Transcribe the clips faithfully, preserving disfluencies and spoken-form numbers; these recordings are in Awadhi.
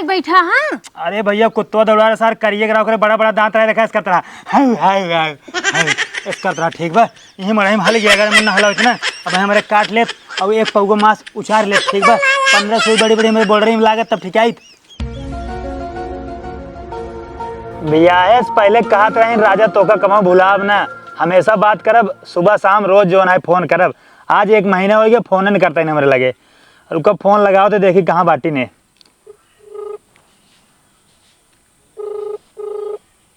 बैठा, हाँ? अरे भैया, कुत्तो दौड़ा रहा सार, करिए करा ओकरे बड़ा बड़ा दांत रहे, देखा, इसका तरह हाउ, हाउ, हाउ, हाउ, इसका तरह, ठीक बा? यही मड़ई में हल गया, अगर मुन्ना हला इतना, अब हमरे काट लेत, अब एक पौगो मांस उचार लेत, ठीक बा? पन्द्रह सौ बड़ी बड़ी हमरे बॉर्डर में लागत, तब ठीक आई। बियाहे से पहले कहत रही, राजा तोका कमा भुलाब ना, हमेशा बात करब, सुबह शाम रोज जौन है फोन करब। आज एक महीना हो गया, फोन नहीं करता इन्हें हमरे लगे। रुका, फोन लगाओ तो देखी कहाँ बाटी ने।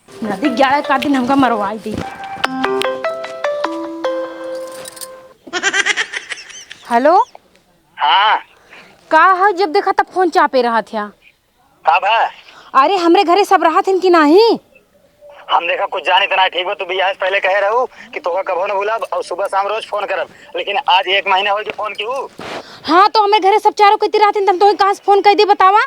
नदी ग्यारह का दिन हमका मरवाई दी। हेलो। हाँ। का है, जब देखा तब फोन चापे रहत है। का बा? अरे, हमरे घरे सब रहत हन कि नाही? हम देखा कुछ जानित ना, ठीक बा? तू बियाह से पहले कहे रहू कि तोका कबो न भूलब और सुबह शाम रोज फोन करब, लेकिन आज एक महीना हो गया फोन की हूँ। हाँ, तो हमरे घरे सब चारों कइती रहत हन, त हम तोहे कहाँ से फोन कर दी बतावा?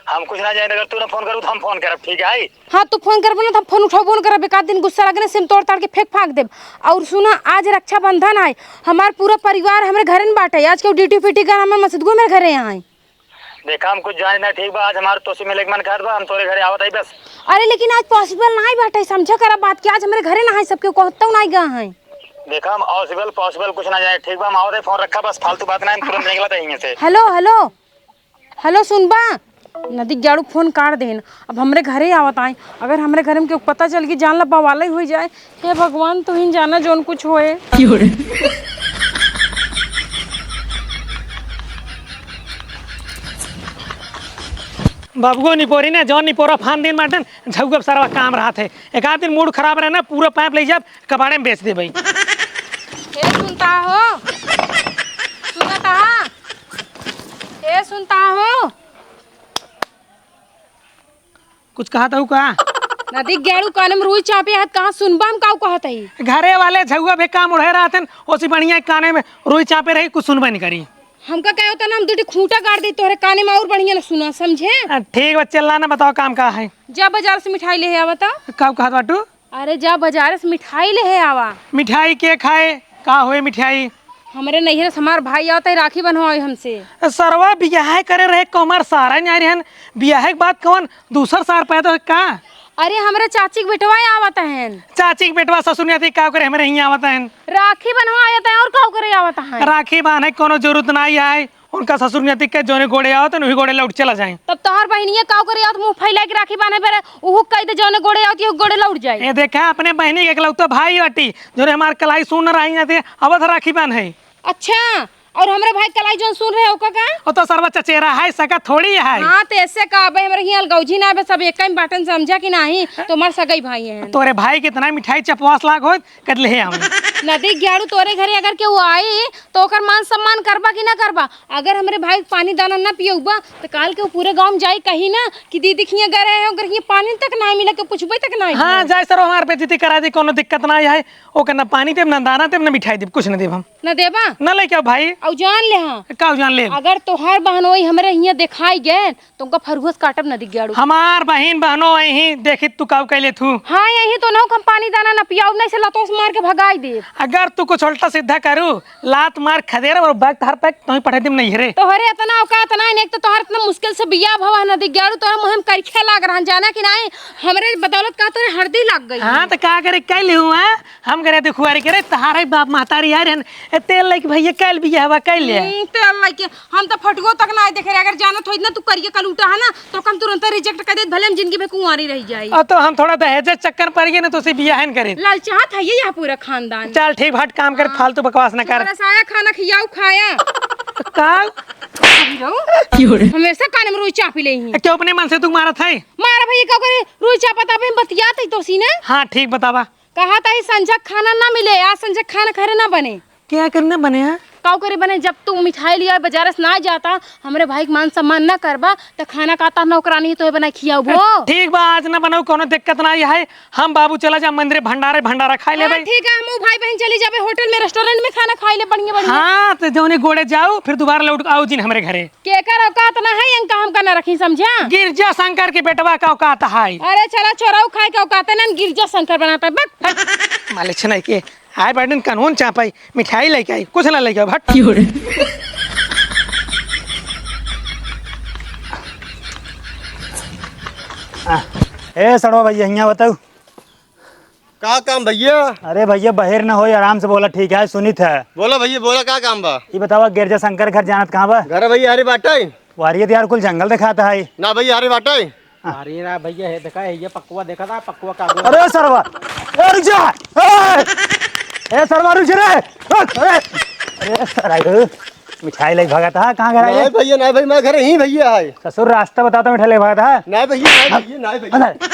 हम कुछ ना जाने, अगर तू ना फोन करू तो हम फोन करब, ठीक है? हाँ, तू फोन करबे ना तो हम फोन उठाबो न करब, एक आध दिन गुस्सा लगे ना, सिम तोड़ ताड़ के फेंक फांक देब। और सुना, आज रक्षाबंधन है, हमार पूरा परिवार हमरे घरे न बाटे, आज केहू ड्यूटी फ्यूटी कर हमार मसदगो मेरे घरे यहाँ है। देखा, हम कुछ जाने ना, ठीक बा? आज हमार तोसे मिले के मन करत बा, हम तोरे घरे आवत हई बस। अरे, लेकिन आज पॉसिबल नाई बाटे, समझा करा बात के, आज हमरे घरे ना है, सबके कहतौ नाई गा है। देखा, हम पॉसिबल, पॉसिबल कुछ ना जाने, ठीक बा? हम आवत हई, फोन रखा बस, फालतू बात ना, हम तुरंत निकलत हई यहीं से। हेलो, हेलो, हेलो, सुनबा? नदी ग्याड़ू फोन काट देन, अब हमरे घरे आवत आए, अगर हमरे घरे में केहू पता चल गई, जान ला बवाले हो जाए। हे भगवान, तू ही जाना जौन कुछ होए। की हो रे? बाबुओ निपोरी ने जौन निपोरा फान दिन माटन, झउगब सरवा काम रहत है। एक आध दिन मूड खराब रहे ना, पूरा पाइप ले जाब, कबाड़े में बेच देबई। ए सुनता हो? सुनता? ए सुनता हो? कुछ कहत हऊ का? नदी गेड़ू काने में रुई चापे हत, कहाँ सुनबा हम काऊ कहत हई? घरे वाले झउआ भी काम उड़े रहत हन, ओसी बढ़िया काने में रुई चापे रही, कुछ सुनबे नहीं करी। हमका कहे होता ना, हम दुटी खूंटा गाड़ दी तोहरे काने में, और बढ़िया ना सुना, समझे? आ, ठीक बा, चिल्ला ना, बताओ काम का है? जा बाजार से मिठाई ले आवा तो। काऊ कहत बाटू? अरे जा बाजार से मिठाई ले आवा। मिठाई के खाए? का होए मिठाई? हमरे नैहरे से हमार भाई आवत है, राखी बंधवावे हमसे। सरवा बियाह करे रहे, को हमार सारा न्याय रहन। बियाह के बाद कौन दूसर सार पैदा होए का? अरे हमरे चाची के बेटवा आवत हन। चाची के बेटवा ससुर न्याती का करे हमरे हियां आवत हन? राखी बंधवावे आवत है, और का करे आवत है? राखी बांधे के कोनो जरूरत नाई है। उनका ससुर न्याती के जौने गोड़े आवत हन, वही गोड़े लौट चला जाए। तब तोहर बहिनिया का करे आवत, मुंह फैला के राखी बांधे पर उहु कह दे, जौने गोड़े आवत, यहू गोड़े लौट जाए। ए देखा, अपने बहिनी के इकलौता भाई बाटी, जौने हमार कलाई सुन रही है, ते आवत राखी बांधे। अच्छा, और हमरे भाई कलाई जौन सुन रहे, ओका का? ओ तो सरवा चचेरा है, सगा थोड़ी है। हाँ, तो ऐसे का, अबे हमरे हियां अलगौजी ना, अबे सब एक ही बाटन, समझा कि नाही? तो हमार सगई भाई हैं। तोरे भाई कितना मिठाई चपवास लाग होत, कट ले हम। नदी ग्याड़ू तोरे घरे अगर केहू आई, तो ओकर मान सम्मान करबा कि ना करबा? अगर हमरे भाई के पानी दाना ना पियउबा, तो काल के वो पूरे गांव में जाई कही ना कि दीदी खिया गए रहे, ओकर खिया पानी तक ना मिला, के पूछबे तक ना हाँ, जाए सरो हमार बेइज्जती करा दी, कोनो दिक्कत ना है। ओकर ना पानी देब, ना दाना देब, ना मिठाई देब, कुछ ना देब हम। ना देबा? ना लेके आओ भाई। औ जान ले हाँ। का जान ले? अगर तोहार बहनोई हमरे हियां देखाई गए, तो उनका फरुहस काटब नदी ग्याड़ू। हमार बहिन बहनों यही देखी तू काऊ कैले थू। हाँ, यही तो ना हम पानी दाना ना पियाउब, नहीं से लतोस मार के भगाई देब। अगर तू कुछ उल्टा सीधा करू, लात मार खदेर और बैग तहर पैक तोही पठा देम नैहरे। तोहरे इतना औकात ना, एक तो तोहर इतना मुश्किल से बियाह भवा नदी ग्याड़ू, तोहर मुँह में करिखे लाग रहन, जाना कि नहीं? हमरे बदौलत का तोरे हरदी लाग गई। हाँ, तो का करे, कैले हूँ, हाँ? हम करे दुखुआरी करे, तहारे बाप महतारी आए रहन, ए, तेल लेके भैया कैल बियाह बा, कैल ले। हम्म, तेल लेके हम तो फटुओ तक ना देखे रहे। अगर जानत होइत ना तू करिए कलूटा है ना, तो हम तुरंत रिजेक्ट कर देत, भले हम जिंदगी भर कुंवारी रह जाई। अब तो हम थोड़ा दहेज चक्कर पड़ गए ना, तो उसे बियाह न करे। ललचात है ये यहाँ पूरा खानदान। चल ठीक, हट काम कर, हाँ। फालतू बकवास न कर। हमारा साया खाना खियाऊ खाया। का? अभी रहो। क्यों रे? हमेशा कान में रुई चापी ले ही। क्यों अपने मन से तू मारत है? मारा भैया का करे, रुई चापत अबे हम बतियात है तो सी ना। हाँ ठीक, बतावा। कहा था ही संझा खाना ना मिले, आज संझा खाना घरे ना बने। क्या करना बने है? काऊ करे बने, जब तू मिठाई लिया बाजार से ना जाता, हमरे भाई के मान सम्मान ना करबा, तो खाना का ता नौकरानी तो बना खियाऊ भो। ठीक बा, आज ना बनाऊ, कोनो दिक्कत ना है। हम बाबू चला जा मंदिर भंडारे, भंडारा खाई ले हाँ, भाई। ठीक है, हम भाई बहन चली जाबे होटल में, रेस्टोरेंट में खाना खाई ले बढ़िया बढ़िया। हाँ, तो जौने गोड़े जाऊ, फिर दोबारा लौट आऊ जिन हमरे घरे। केकर औकात ना है, इनका हमका ना रखी, समझा? गिरजा शंकर के बेटवा का औकात है। अरे चला, चोराऊ खाए के औकात है ना, गिरजा शंकर बनाता है, बक। मालिक छनाई के, आए बाटन कानून चापाई, मिठाई लेके आई, कुछ ना लेके आओ, भट। क्यों रे? ए सड़वा भैया, हियाँ बताऊ। का काम भैया? अरे भैया, बहेर न होई, आराम से बोला, ठीक है, सुनित है। बोला भैया, बोला, का काम बा? ई बतावा, गिरजा शंकर घर जानत कहाँ बा? घर भैया, अरे बाटे। वारियत यार, कुल जंगल देखात है। ना भैया, अरे बाटे। अरे ना भैया, हे देखा है, ये पकवा देखा था, पकवा का गोल। अरे सरवा, ए रुक जा, ए, ए सरवा रुक जा रे, रुक, अरे, अरे सरवा, मिठाई लेके भागत हा, कहाँ घर आए? नहीं भैया, नहीं भैया, मैं घर ही भैया है। ससुर रास्ता बताओ तो मिठाई लेके भागत हा। नहीं भैया, नहीं भैया, नहीं भैया। अंदर।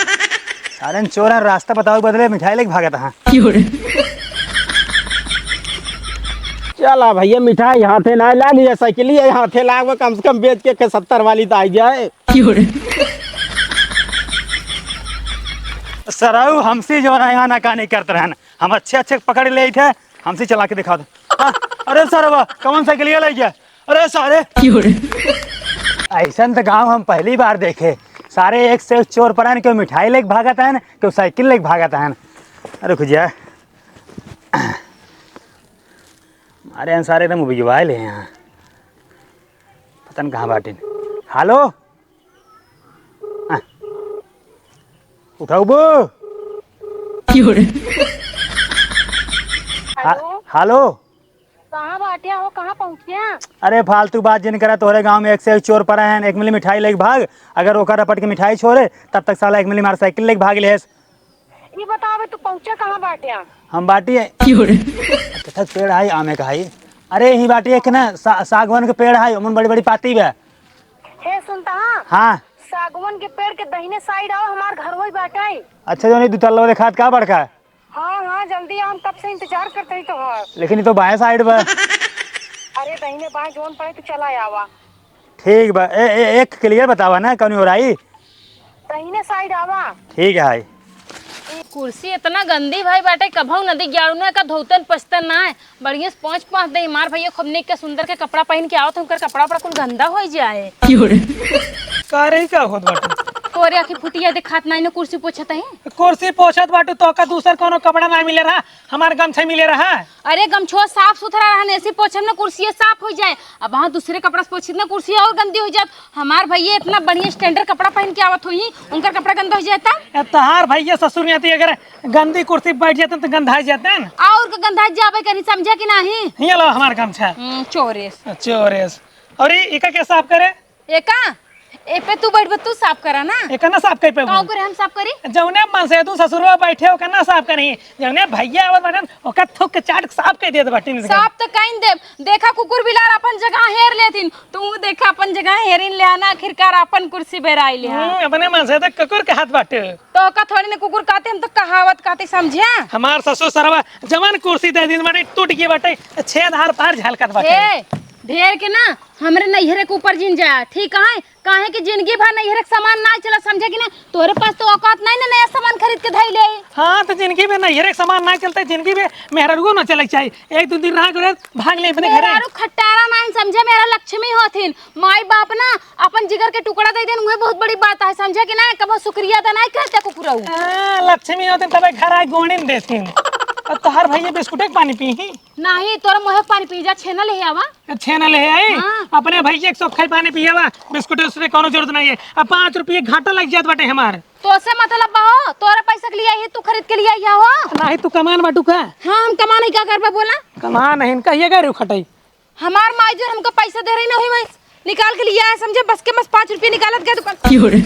सारे चोर हैं, रास्ता बतावे के बदले मिठाई लेके भागत हा। चला भैया, मिठाई हाथे ना लाग, ये साइकिल ये हाथे लाग, कम से कम बेच के, के सत्तर वाली तो आ जाए। सरऊ, हमसे जो है आनाकानी करत रहन, हम अच्छे अच्छे पकड़ लेइत है, हमसे चला के दिखा दो। हाँ, अरे सरवा, कौन साइकिलिया लइ गया? अरे सारे, ऐसन तो गाँव हम पहली बार देखे। सारे एक से चोर पर हैं, केहू मिठाई लेके भागत हैं, केहू साइकिल लेके भागत हैं। अरे रुक जा, अरे हम सारे एकदम उबिजवाए ले हैं। पता न कहाँ बाटिन। हेलो, हाँ। उठाऊ बो। हा-, हेलो। हेलो। कहाँ बाटिया हो, कहाँ पहुँचिया? अरे फालतू बात जिन करा, तोहरे गाँव में एक से एक चोर परा हैं, एक मिली मिठाई लेके भाग। अगर ओकर रपट के मिठाई छोरे, तब तक साला एक मिली मार साइकिल लेके भाग लेस। ई बतावे, तू पहुँचा कहाँ बाटे? हम बाटी है। की हो रे? कथक पेड़ है, आमे का है। अरे, ही बाटी एक ना, सा-, सागवान के पेड़ है, ओमन बड़ी-बड़ी पाती बा। हे, सुनता हाँ? हाँ। सागवान के पेड़ के दहिने साइड आओ, हमार घर वही बाटे। अच्छा, जो नहीं, दू तल्ला देखात का बड़का? हाँ, हाँ, जल्दी आओ, हम कब से इंतजार करते ही तो है। लेकिन ये तो बाएं साइड बा। अरे, दहिने बाएं जोन पड़े, तू चला आवा। ठीक बा। ए, ए, एक क्लियर बतावा ना, कौन हो रही? दहिने साइड आवा। ठीक है। कुर्सी इतना गंदी भाई बाटे, कभऊ नदी ग्यारू ना का धोतन पछतन ना है। बढ़िया से पोंछ पाछ दे, मार भैया खूब निक के सुंदर के कपड़ा पहिन के आवत, उनकर कपड़ा उपड़ा कुल गंदा होइ जाए। का रे, का होत बाटे? तोरे आखी फुटिया देखात नाई न कुर्सी पोछत है। कुर्सी पोछत बाटू तो का दूसर कोनो कपड़ा ना मिले रहा? हमार गमछा मिले रहा। अरे गमछुआ साफ सुथरा रहा, ऐसे पोछब न कुर्सिया साफ होइ जाए। अब वहाँ दूसरे कपड़ा से पोछित न कुर्सिया और गंदी होइ जात। हमार भैया इतना बढ़िया स्टैंडर्ड कपड़ा पहिन के आवत होई, उनकर कपड़ा गंदा होइ जाता। ए, तोहार भैया ससुर नहीं आती, अगर गंदी कुर्सी पे बैठ जाते तो गंधाई जाते हैं। और का गंधाई जाबे करी, समझा कि नहीं? ये लो हमार गमछा। हम्म, चोरेस। चोरेस। और ये इका के साफ करे? एका? ए पे तू बैठबे, तू साफ करा ना। एका ना साफ कर पे का बोल। ओकरे हम साफ करी? जौने मन से तू ससुरवा बैठे, ओका ना साफ करी। जौने भैया आवत बाटन, ओका थूक के चाट के साफ कर देत बाटिन। साफ तो कइन देब। देखा कुकुर बिलार अपन जगह हेर लेथिन, तू देखा अपन जगह हेरिन ले आना, आखिरकार अपन कुर्सी बेराई ले आ। हम्म, अपने मन से तो कुकुर कहत बाटे। तो का थोड़ी ने कुकुर कहते, हम तो कहावत कहते समझिया। हमार ससुर सरवा जवन कुर्सी दे दिन बाटे टूट गई बाटे, छेद हार पार झलकत बाटे। ए, ढेर के ना हमरे नैहरे के ऊपर जिन जाया, ठीक है? काहे कि जिंदगी भर नैहरे के सामान ना चला, समझे कि ना? तोरे पास तो औकात नहीं ना नया सामान खरीद के धई ले। हाँ, तो जिंदगी में नैहरे के सामान ना चलते, जिंदगी में मेहरारुओ ना चले के चाहिए। एक दो दिन रहा करे, भाग ले अपने घरे। मेहरारू खट्टारा ना समझे, मेहरारू लक्ष्मी होथिन। माई बाप ना अपन जिगर के टुकड़ा दे देन, उहे बहुत बड़ी बात है, समझे कि ना? कबो शुक्रिया अदा नहीं करते कुकुरऊ। हाँ, लक्ष्मी होथिन तबे घर आए गोड़िन देथिन। और तोहार भैया बिस्कुटे के पानी पी ही? नहीं, तोरा मुँहे के पानी पी जा, छेना ले आवा। छेना ले आई? हाँ। अपने भैया के सोखे पानी पियावा, बिस्कुट उसने कोनो जरूरत नहीं है। अब पाँच रुपये घाटा लग जात बाटे हमार। तोसे मतलब बा हो, तोरा पैसा के लिए आई, तू खरीद के लिए आई हो। नहीं, तू कमान बाटू का? हाँ, हम कमान ही का करबा बोला? कमान नहीं, कहिए गए रू खटाई। हमार माई जो हमको पैसा दे रही ना हुई, मैं निकाल के लिए आया, समझे? बस के बस पाँच रुपये निकालत गए दुकान। की हो रे?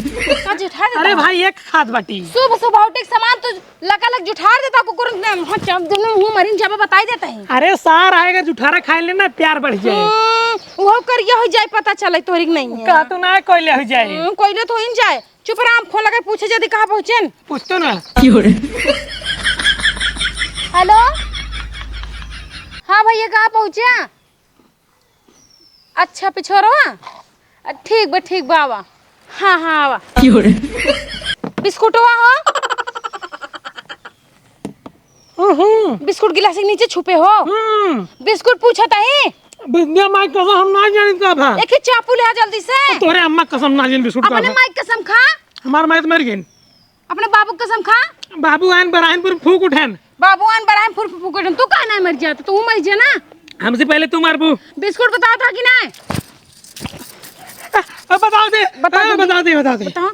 का जुठा देता अरे है? भाई, एक खाद बाटी। सुबह सुबह उठे के सामान तो लका लक जुठार देता कुकुर ने, हाँ, चम दुनो मुंह मरिन जाबे बताई देता है। अरे सार आएगा जुठारा खाए लेना, प्यार बढ़ जाए। हम्म, वो कर ये हो जाए, पता चले तोरी के नहीं है। का तू ना कोयले हो जाए। हम्म, कोयले तो हो ही जाए। चुप रहा, हम फोन लगा पूछे जदी कहाँ पहुँचेन। पूछतो ना। की हो रे? हेलो, हाँ भैया, कहाँ पहुँचे? अच्छा, पिछोरवा? अ, ठीक बा, ठीक बा, आवा। हाँ, हाँ, आवा। की हो रे? बिस्कुटवा हो? हम्म। बिस्कुट गिलास के नीचे छुपे हो? हम्म। बिस्कुट पूछत ही? बिद्या माई कसम हम ना जानी का भा। एक ही चापू ले आ जल्दी से। तोरे अम्मा कसम ना जानी बिस्कुट का अपने भा। माई कसम खा। हमार माई तो मर गई। अपने बाबू कसम खा। बाबू आन बराहिनपुर फूक उठेन। बाबू आन बराहिनपुर फूक उठेन। तू काहे ना मर जाता? तू मर जा ना। हमसे पहले तू मरबू। बिस्कुट बताओ था कि नहीं? अब बताओ दे। बता हाँ, दे। बता दे, बता दे। बताओ।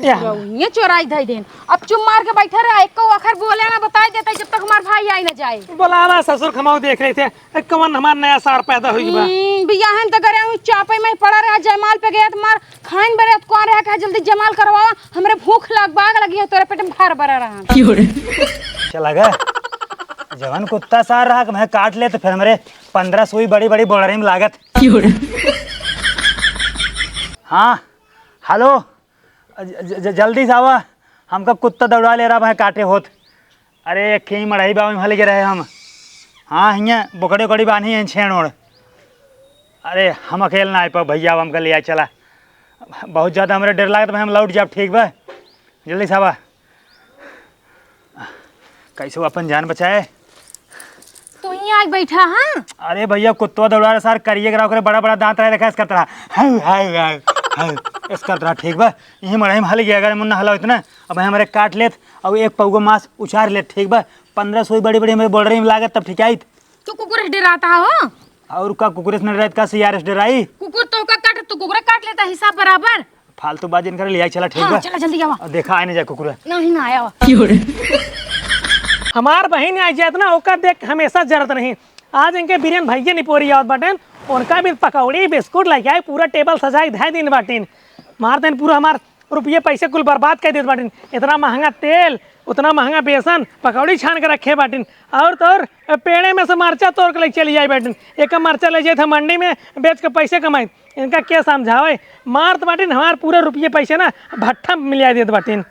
या। पूरा उहिए चोराई धई देन। अब चुप मार के बैठा रहा, एको अखर बोले ना, बताई देता जब तक हमार भाई आई ना जाए। बोलावा ससुर खमाऊ देख रहे थे, ए, कवन हमार नया सार पैदा हुई बा। हम्म, बियाहन त करे हूँ, चापे में पड़ा रहा, जयमाल पे गया त मार खाइन बरे, त कौन रहा, कहा जल्दी जयमाल करवावा, हमरे भूख लाग, बाग लगी है, तोरे पेट में भर बरा रहा। चला गए, जवन कुत्ता सार रहा कि मैं काट ले तो फिर हमरे पन्द्रह सुई बड़ी बड़ी बोलरी में लागत। हाँ, हेलो, ज-, ज-, ज-, जल्दी से आवा, हमका कुत्ता दौड़ा ले रहा है काटे होत। अरे, एक ही मड़ई बा, वहीं हल के रहे हम। हाँ, हियाँ बोकड़ी ओकड़ी बांधी हैं छेड़ ओड़। अरे, हम अकेले ना आए पाओ भैया, अब हमका ले आए चला। बहुत ज्यादा हमरे डर लागत बा, हम लौट जाब, ठीक बा? जल्दी से आवा। कैसे वो अपन जान बचाए? तू ही आके बैठा, हाँ? अरे भैया, कुत्तवा दौड़ा रहा सार, करिए करा ओकरे बड़ा बड़ा दांत रहे, देखा, इसका तरह, हाउ, हाउ, हाउ, हाउ, इसका तरह, ठीक बा? यही मड़ई में हल गया, अगर मुन्ना हला इतना, अब हमरे काट लेत, और एक पौगो मांस उछार लेत, ठीक बा? पन्द्रह सुई बड़ी बड़ी हमरे बोलरी में लागत, तब ठीक आई। तू कुकुर से डराता हो? और का कुकुर से न डराई, का सियार से डराई? कुकुर तो का काट, तू कुकुर काट लेता, हिसाब बराबर। फालतू बात जिन करे, ले आई, चला, ठीक हाँ, बा? चला, जल्दी आवा। और देखा, आए नहीं जाए कुकुर। नहीं, ना आया। हमार बहिन आई जात ना, ओका देख हमेशा जरत रही। आज इनके बिरियन भैया निपोरी आवत बाटेन, उनका भी पकौड़ी, बिस्कुट लेके आए, पूरा टेबल सजाई धै दिन बाटिन। मार देन पूरा हमार रुपये पैसे कुल बर्बाद कर देत बाटिन। इतना महंगा तेल, उतना महंगा बेसन, पकौड़ी छान के रखे बाटिन। और तो और, पेड़े में से मरचा तोड़ के ले चली जाए बाटिन। एक मरचा ले जाए थे मंडी में, बेच के पैसे कमाई। इनका के समझावे? मारत बाटिन, हमार पूरा रुपये पैसे ना भट्ठा में मिला देत बाटिन।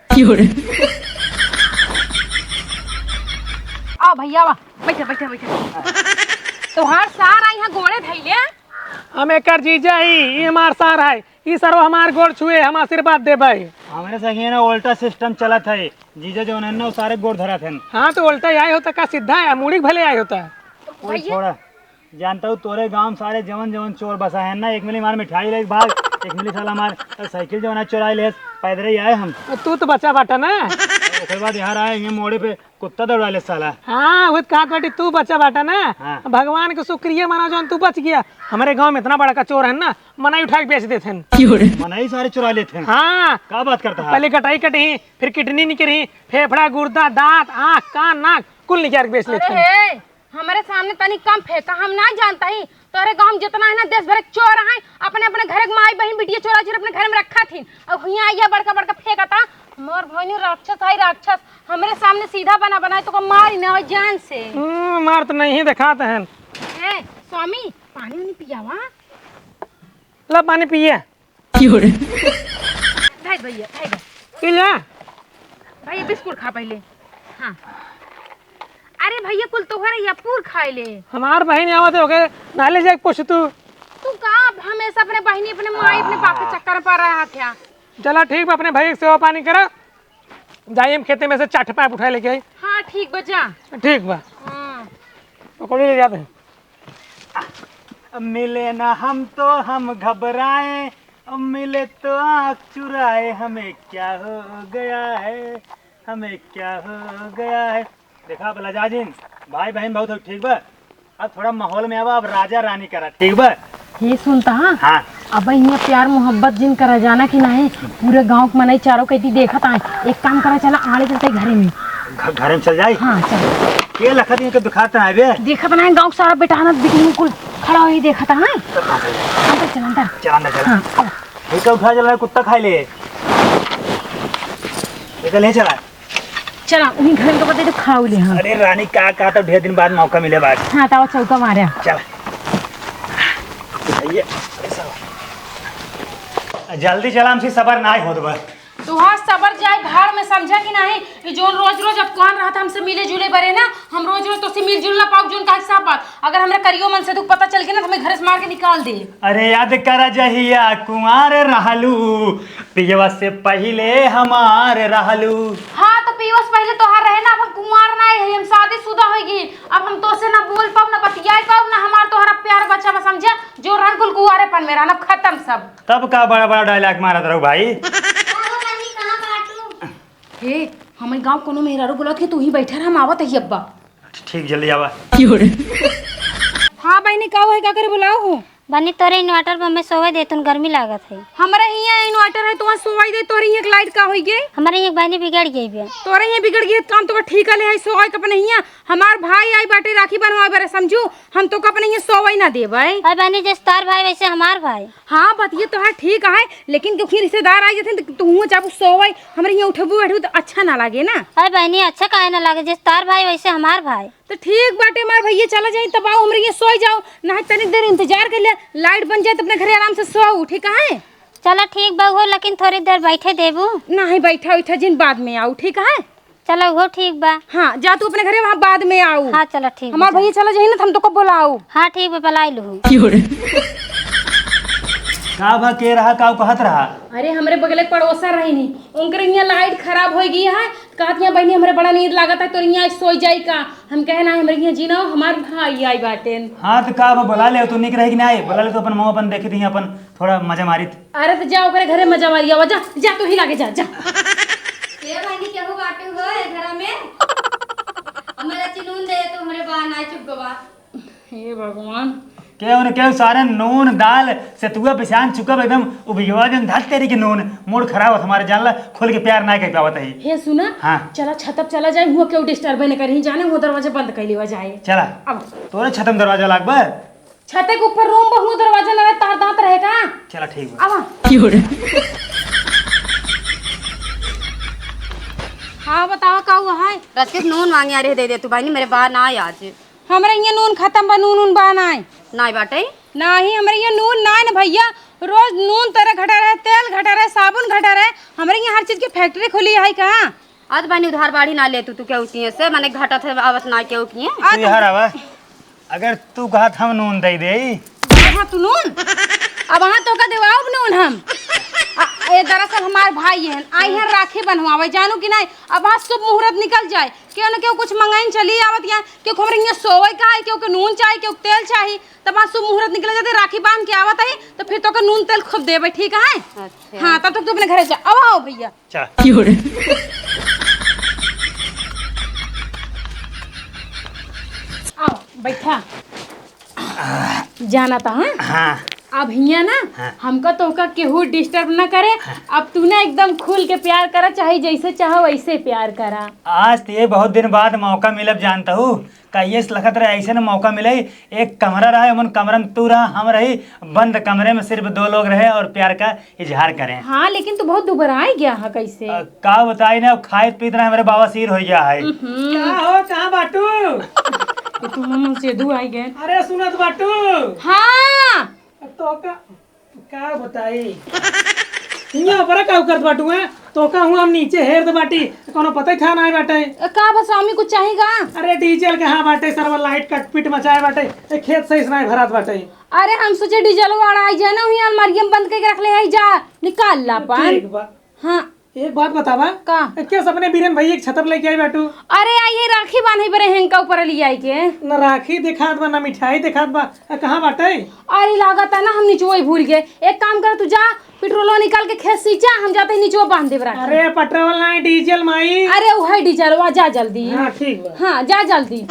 आओ भैया, आवा, बैठे, बैठे, बैठे। तोहार सार आई यहाँ गोड़े धैले। हम एकर जीजा ही, ई हमार सार है। ई सरवा हमार गोड़ छुए, हम आशीर्वाद देबै। हमरे संगे ना उल्टा सिस्टम चलत है, जीजा जौन है ना, वो सारे गोड़ धरत हैं। हाँ, तो उल्टा ही आए होता का सीधा है, मुड़ी के भले आए होता। कोई भैया। छोड़ा, जानता हूँ तोरे गांव में सारे जवन जवन चोर बसा है ना, एक मिली मार मिठाई ले भाग, एक मिली साला मार साइकिल जवन है चुराई ले, पैदल ही आए हम। तू तो बचा बाटा ना। ओकर बाद यहाँ आए, ये मोड़े पे कुत्ता दौड़ा ले साला। हाँ, वो तो कहत बाटी, तू बचा बाटा ना। हाँ। भगवान के शुक्रिया मना जौन तू बच गया। हमरे गांव में इतना बड़ा का चोर है ना, मनई उठा के बेच देत हैं। मनई सारे चुरा लेत हैं। हाँ। का बात करता है? पहले गटाई कटही, फिर किडनी निकरही, फेफड़ा, गुर्दा, दांत, आँख, कान, नाक, कुल निकाल के बेच लेत हैं। हे, हमरे सामने तनी कम फेंका, हम ना जानता ही। तोरे गांव में जितना है ना, देश भर के चोर हैं, अपने, अपने घर के माई, बहिन, बिटिया चोरा, चोर अपने घर में रखा थी। अब हियाँ आइया बड़का, बड़का फेंकता। मोर भौनी राक्षस आई, राक्षस। हमरे सामने सीधा बना, बनाए तो को मारी ना हो जान से। हम्म, मार तो नहीं दिखाते हैं। ए, स्वामी, पानी उनी पियावा। ला पानी पिए। की हो रे? भाई भैया, भाई भैया। पी ले। भैया, बिस्कुट खा पहले। हाँ। अरे भैया, कुल तोहरे या पूर खाए ले। हमार बहिन आवत है, ओके ना ले जाए पूछ तू। तू का अब हमेशा अपने बहिनी, अपने माई, अपने बाप के चक्कर में पड़ रहा है क्या? चला ठीक बा, अपने भाई के सेवा पानी करा। जाई हम खेते में से चाट पाइप उठाए लेके आई। हाँ, ठीक बा, जा। ठीक बा। हाँ। पकौड़ी ले जाते हैं। मिले ना हम तो हम घबराए, मिले तो आँख चुराए, हमें क्या हो गया है, हमें क्या हो गया है। देखा अब लजा जिन, भाई बहिन बहुत हो, ठीक बा? अब थोड़ा माहौल में आवा, अब राजा रानी करा, ठीक बा? ये सुनता, हाँ? हाँ। अब इन्हें प्यार मोहब्बत जिन करा जाना कि नहीं, पूरे गाँव के मनई चारों कइती देखत आए। एक काम करा, चला आड़े चलते घरे में। घ-, घरे में चल जाई? हाँ, चल। के लखत इनके दुखात ना आवे? देखत ना है, गाँव के सारा बेटा ना बिटिन कुल खड़ा होई देखत है। तो का करी? अंदर चल, अंदर। चल, अंदर चल। हाँ, चल। ये का उठा चल रहा है, कुत्ता खाए ले। ये का ले चला। चला, उन्हीं घर के बता दे, खाऊ ले हम। अरे रानी, का, का तो ढेर दिन बाद मौका मिले बात। हाँ, तावा चौका मारे। चला। ये, अरे साला। जल्दी चला, हमसे सबर ना होत बा। तुहार सबर जाए भाड़ में, समझा कि नहीं? ये जोन रोज रोज अब कौन रहता हमसे मिले जुले बरे ना, हम रोज रोज तोसे मिल जुल ना पाउब, जोन काहे साफ बात। अगर हमरा करियो मन से दुख पता चल गया ना, तो हमें घर से मार के निकाल दे। अरे याद करा जहिया कुंवार रहलू, पियवा से पहिले हमार रहलू। हाँ, तो पियवा से पहिले तोहार रहे ना, अब हम कुंवार ना है, हम शादीशुदा हो गई। अब हम तोसे ना बोल पाउब, ना बतियाए पाउब, ना हमार तोहरा प्यार बचा बा, समझा? जो रहन कुल कुंवारेपन में रहन, अब खत्म सब। तब का बड़ा बड़ा डायलॉग मारत रहू भाई? का हो बहिनी, कहाँ बाटू? हे, हमरे गाँव कोनो मेहरारू बोलत कि तू ही बैठा रह, हम आवत ही अब्बा। ठीक, जल्दी आवा। हाँ बहिनी, का है, का करे बुलाओ हो? बनी तोरे inverter पर हमें सोवे दे, तुन गर्मी लागत है। हमरा हियाँ inverter है, तोहर सोवाई दे, तोरे हियाँ के light का होई गे? हमरा हियाँ के बनी बिगड़ गई बे। तोरे हियाँ बिगड़ गई, काम तो ठीक ले है, सोवाई के अपने हियाँ। हमार भाई आई बाटे राखी बंधवावे बरे, समझू, हम तो अपने हियाँ सोवाई ना देबै। अरे बनी, जैसे तार भाई वैसे हमार भाई। हाँ, बतिये तोहार ठीक है, लेकिन क्योंकि रिश्तेदार आई जथिन तो तू हुआँ जाबू सोवाई, हमरे हियाँ उठबू बैठबू तो अच्छा ना लागे ना। अरे बहनी, अच्छा काहे ना लागे, जैसे तार भाई वैसे हमार भाई। तो ठीक बाटे हमार भैया, चला जाई तब आओ, हमरे हियाँ सोई जाओ, ना तनी देर इंतजार कर ले, light बन जाए तो अपने घरे आराम से सो, ठीक है? चला ठीक बा हो, लेकिन थोड़ी देर बैठे देबू? नहीं, बैठा उठा जिन, बाद में आओ, ठीक है? चला वो ठीक बा। हाँ, जा तू अपने घरे, वहाँ बाद में आओ। हाँ, चला ठीक बा, हमार जा। भैया चला जाई ना तो हम तोका बुलाओ। हाँ ठीक बा, बुलाई लू। का बा, के रहा, का कहत रहा? अरे हमरे बगले के पड़ोसा रही नी, उनकर हियाँ light खराब होइ गई है, कहत हियाँ बहनी हमरे बड़ा नींद लागत है, तोर हियाँ सोई जाई का? हम कहे ना, हमरे हियाँ जीना हो, हमार भाई आई बाटेन। हाँ, तो का बा, बुला ले, तू निक रही कि ना आई? बुला ले, तो अपन मुँह अपन देखी थी, अपन थोड़ा मजा मारित। अरे, तो जा ओकरे घरे मजा मारी आवा, जा, जा, तू ही लागे जा, जा। ए बहनी, केहू बाटे हो ए घरा में? हमारा चिनून दे, तो हमरे बा ना चुप गवा। हे भगवान। केहू न केहू सारे नून, दाल, सतुआ पिसान चुका बा, एकदम उबियवा जन धत तेरी के नून, मूड खराब होत हमारे, जान ला, खुल के प्यार ना कर पावत है। हे सुना, हाँ। चला छतप चला जाए, हुआ केहू disturb न करी, जाने हुआ दरवाजा बंद कर लेवा जाए। चला। अब। तोरे छतम दरवाजा लाग बा? छते के ऊपर room बा, हुआ दरवाजा ना रहे, तार दांत रहे का? चला ठीक बा। आवा। हाँ, बतावा का हुआ है? रचकित नून मांगे आ रहे, दे दे तू बहनी, मेरे बा ना आज। हमरे हियाँ नून खतम बा, नून उन बा नाय। नाय बाटे? नाही, हमरे हियाँ नून नाय न भैया। रोज नून तरे घटा रहे, तेल घटा रहे, साबुन घटा रहे। हमरे हियाँ हर चीज की factory खुली है कहाँ? आज बहनी उधार बाढ़ी ना ले तू, तू केहू किए से, माने घटत है, आवत ना केहू किए। आ तू तो यहाँ आवा। अगर तू कहत हम नून दे दे। हाँ, तू नून? अब हाँ तो का देवाओ नून हम। आ, ए, दरअसल हमार भाई हैं, आई हैं राखी बंधवावे, जानू कि नहीं? अब हाँ शुभ मुहूर्त निकल जाए, केहू न केहू कुछ मंगाइन चली आवत यहाँ, केहू हमरे हियाँ सोवे का है, केहू के नून चाही, केहू के तेल चाही, तब हाँ शुभ मुहूर्त निकल जाते, राखी बांध के आवत है, तो फिर तो के नून तेल खूब देबे, ठीक है? अच्छा। हाँ, तब तक तू अपने घरे जा, अब आओ भैया। चला। आओ, बैठा। जाना था, हाँ? हाँ। अब हियाँ ना, हाँ। हमका तोहका केहू disturb ना करे। हाँ। अब तू ना एकदम खुल के प्यार करा, चाहे जैसे चाहो वैसे प्यार करा। आज तो ये बहुत दिन बाद मौका मिलब, जानता हूँ, का ये लखत रहे ऐसे न मौका मिले। एक कमरा रहे, उमन कमरा में तू रहा, हम रही, बंद कमरे में सिर्फ दो लोग रहे और प्यार का इजहार करें। हाँ, लेकिन तू बहुत दुबराई गया है, कैसे? अ, का बताई ना, अब खाइत पीत ना हमरे बवासीर होइ गया है। हम्म। का हो, कहाँ बाटू? ये तो मुंह से दू आई गए। अरे सुनत बाटू? हाँ। तो का, का बताई? हियाँ ऊपर का करत बाटू, हैं? तो का हुआ हम नीचे हेर दे बाटी, कोनो पता ही था ना बाटे। का बा स्वामी, कुछ चाही का? अरे डीजल कहाँ बाटे, सरवा लाइट कटपिट मचाए बाटे, ए खेत सही से नहीं भरात बाटे। अरे हम सोचे डीजल वाला आई जाए ना, वहीं अलमारिया में बंद करके रख ले, आई जा, निकाल ला पान। ठीक बा। हाँ। एक बात बतावा। का? ए, केस अपने बीरन भैया के छतर लेके आई बाटू? अरे आई है राखी बांधे बरे हैं का ऊपर ले आई के। न राखी दिखात बा, न मिठाई दिखात बा, ए, कहाँ बाटे? अरे लागत है ना हम निचवई भूल गए। एक काम कर तू जा, पेट्रोलवा निकाल के खेत सींचा, हम जाते ही निचवा बांध देब राखी। अरे पेट्रोल ना, डीजल माई। अरे वो है डीजल, वा जा जल्दी। हाँ ठीक बा। हाँ जा जल्दी।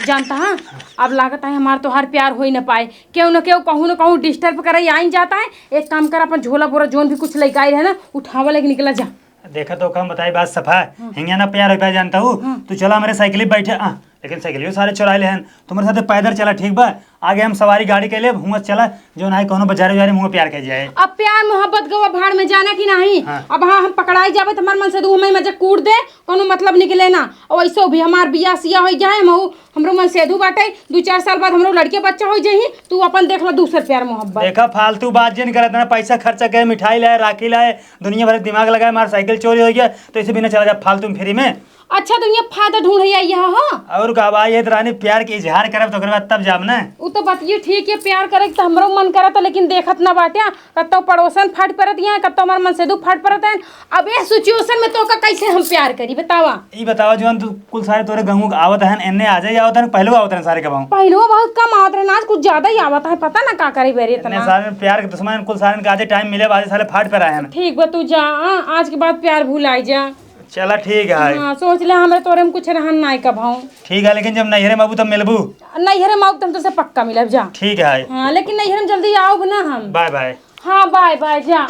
जानता है, अब लागत है हमार तोहार प्यार होई न पाए। केहू न केहू, कहूँ न कहूँ disturb करे आइन जाता है। एक काम कर, अपन झोला बोरा जोन भी कुछ लेके आई रहे ना, उठावा लेके निकला जा। देखा तो का हम बताई बात सफा, हाँ। हिंगे ना प्यार हो पाए जानता हूँ। हाँ। तू चला हमरे साइकिल पे बैठे, आ, लेकिन साइकिलियो सारे चुराए ले हन। तुम्हारे साथे पैदल चला, ठीक बा? आगे हम सवारी गाड़ी के लेब, हुआं चला, जो ना कौनो बाजारे उजारे में हुआं प्यार कर जाए। अब प्यार मोहब्बत गवा भाड़ में जाना कि नहीं? हाँ। अब हाँ हम पकड़ाई जाबे तो हमार मनसेधू हमें मजे कूट दे, कौनो मतलब निकले ना। और वैसे भी हमार बियाह सियाह हो जाए, हम हमरो मनसेधू बाटे, दू चार साल बाद हमरो लड़के बच्चा हो जाही, तू अपन देख लो दूसर प्यार मोहब्बत। देखा, फालतू बात जिन करत ना, पैसा खर्चा करे, मिठाई लाए, राखी लाए, दुनिया भर दिमाग लगाए, हमार साइकिल चोरी हो गया, तो इसे बिना चला जा फालतू में फ्री में। अच्छा, दुनिया फायदा ढूंढे आई यहाँ हो। और का बा, ये तो रानी प्यार के इजहार करब तो ओकरे बाद तब जाब ना। उ तो बतिये ठीक है, प्यार करे के तो हमरो मन करत, लेकिन देखत ना बाटे, कत्तो पड़ोसन फाट परत यहाँ, कत्तो हमार मनसेधू फाट परत है। अब ये सिचुएशन में तो का कैसे हम प्यार करी, बतावा? ई बतावा, जौन तू कुल सारे तोरे गाँव के आवत हन, एन्ने आजे ही आवत हन, पहलू आवत हन सारे के बाहू? पहलू बहुत कम आवत रहन, आज कुछ ज्यादा ही आवत है, पता ना का करे बेरे एन्ने इतना। सारे प्यार के दुश्मन कुल सारे के आजे टाइम मिले, आजे साले फाट पे रहे हैं। ठीक बा, तू जा, हाँ, आज के बाद प्यार भूल आई जा। चला ठीक है। हाँ, सोच ले, हमरे तोरे में कुछ रहन नाई कब हूँ। ठीक है, लेकिन जब नैहरे में आबू तब मिलबू। नैहरे में आउब त हम तोसे पक्का मिलब जा। ठीक है। हाँ, लेकिन नैहरे में जल्दी आउब ना हम। Bye bye. हाँ, बाय बाय जा।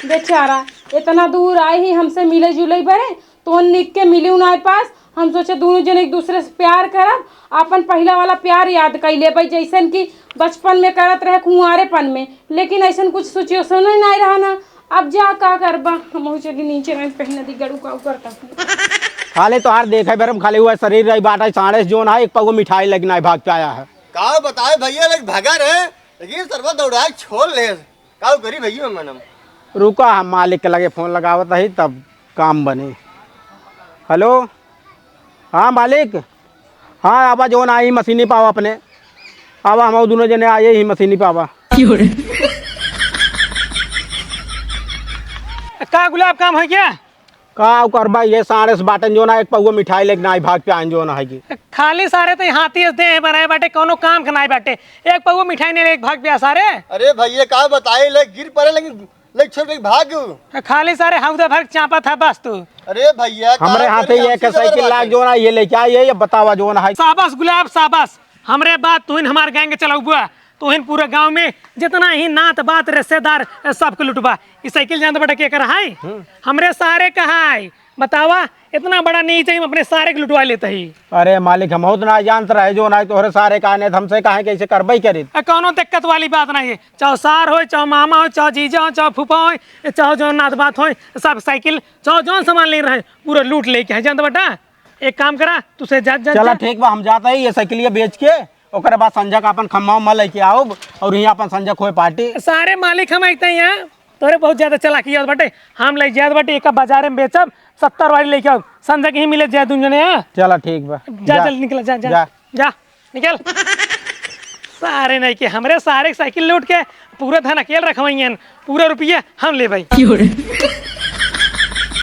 बेचारा इतना दूर आई ही हमसे मिले जुले बरे, तो निक के मिली उनारे पास। हम सोचे दोनों जन एक दूसरे से प्यार करब, अपन पहिला वाला प्यार याद कइ लेबै, जैसन कि बचपन में करत रहे कुंवारेपन में, लेकिन ऐसन कुछ सिचुएशन ही नाई रहा ना। अब जा का करबा, हम चली नीचे रह पहन दी गड़ू का ऊपर तक। खाली तोहार देखे भर में खाली हुआ शरीर रही बाटा, साढ़े से जोन है, एक पगो मिठाई लेके नाई भाग के आया है। का बताए भैया, लग भगा रहे, लेकिन सरवा दौड़ाए छोड़ ले। का करी भैया मनम? रुका, हम मालिक के लगे फोन लगावत ही, तब काम बने। हेलो, हाँ मालिक, हाँ आवा जोन आई मशीनी पावा अपने, आवा हम दोनों जने आए ही मशीनी पावा। का गुलाब काम है क्या? का करबा, ये साढ़े से बाटन जोन है, एक पौवा मिठाई लेके नाई भाग पे आइन जोन है कि। खाली सारे तो हाथी से देह बनाए बाटे, कौनो काम के नाई बाटे। एक पौवा मिठाई नहीं लेके भाग पे आ सारे। अरे भैया का बताई, ले गिर पड़े लेकिन ले छोड़ के भाग। खाली सारे हौदा भर चापत है बस तू। अरे भैया का हमरे हाथे करी, ये हमसे कैसे जबर किला बाटे। जोन है, ये लेके आइए, ये बतावा जोन है। शाबाश गुलाब शाबाश, हमरे बात तुहिन हमार गैंग चलौबुआ, तुहिन पूरा गांव में जितना ही नात बात रिश्तेदार सबके लुटबा। ई साइकिल जानत बाटे केकर है? हम्म। हमरे सारे का है। बतावा, इतना बड़ा नीच है, हम अपने सारे के लुटवा लेते ही। अरे मालिक, हम बहुत ना जानत रहे जोन है तोहरे सारे का, नहीं तो हमसे काहे कैसे करबई करी। आ, कौनो दिक्कत वाली बात नहीं है, चाहे सार होय, चाहे मामा होय, चाहे जीजा होय, चाहे फूफा होय, चाहे जोन नात बात होय, सब साइकिल, चाहे जोन सामान ले रहे, पूरा लूट लेके है, जानत बाटा। एक काम करा, तू से जा, जा, चला जा। ठीक बा, हम जाता ही ये साइकिलिया बेच के, ओकरे बाद संझा का अपन खम्मा उम्मा लेके आओ और यहाँ अपन संझा खोए पार्टी। सारे मालिक हम अइते हैं, तोरे बहुत ज्यादा चालाकी आवत बाटे। हम ले जात बाटे एक बाजारे में बेचब, सत्तर वाली लेके आओ, संझा के ही मिले जाए दुन जने, हाँ? चला ठीक बा। जा, जा। जल्दी निकल, जा, जा, जा। जा, निकल। सारे नहीं के हमरे सारे के साइकिल लूट के पूरा धन अकेल रखवाइयन, पूरा रुपया हम ले भाई।